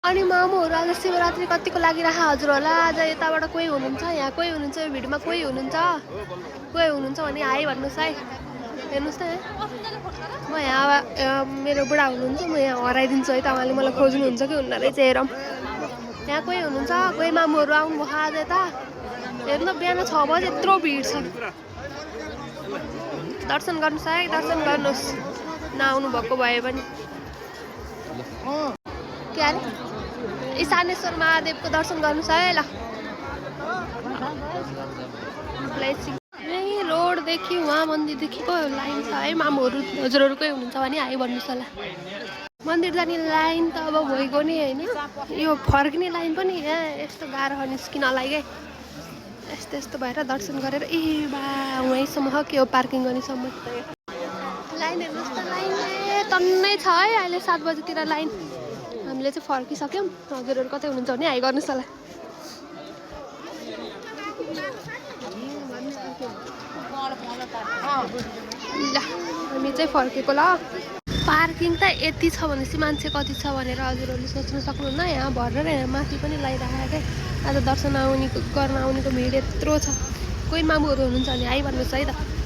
अनि मामुहरू आज शिवरात्रि कतिको लागिरहेको हजुर होला आज यताबाट कोही हुनुहुन्छ यहाँ कोही हुनुहुन्छ यो भिडियोमा कोही हुनुहुन्छ भने हाई भन्नुहोस् है हेर्नुहोस् न म यहाँ मेरो बुढा हुनुहुन्छ म यहाँ हराइदिन्छु है तपाईँले मलाई खोज्नुहुन्छ कि हुन्न रहेछ हेरौँ यहाँ कोही हुनुहुन्छ कोही मामुहरू आउनुभयो आज यता हेर्नु बिहान 6 बजे यत्रो भिड छ दर्शन गर्नुहोस् है दर्शन गर्नुहोस् नआउनु भएको भए पनि के अरे ईशानेश्वर महादेवको दर्शन गर्नुहोस् है ल यही रोडदेखि उहाँ मन्दिरदेखिको लाइन छ है मामुहरू हजुरहरूकै हुनुहुन्छ भने हाई भन्नुहोस् होला मन्दिर जाने लाइन त अब भइगयो नि होइन यो फर्किने लाइन पनि यहाँ यस्तो गाह्रो निस्किनलाई क्या यस्तो यस्तो भएर दर्शन गरेर ए बा वहीँसम्म के हो पार्किङ गर्नेसम्म लाइन हेर्नुहोस् त लाइन टन्नै छ है अहिले 7 बजीतिर लाइन हामीले चाहिँ फर्किसक्यौँ हजुरहरू कतै हुनुहुन्छ भने हाई गर्नुहोस् होला ल हामी चाहिँ फर्केको ल पार्किङ त यति छ भनेपछि मान्छे कति छ भनेर हजुरहरूले सोच्न सक्नुहुन्न यहाँ भरेर यहाँ माथि पनि लगाइरहेको क्या आज दर्शन गर्न आउनेको भिड यत्रो छ कोही मामुहरू हुनुहुन्छ भने हाई भन्नुहोस् है त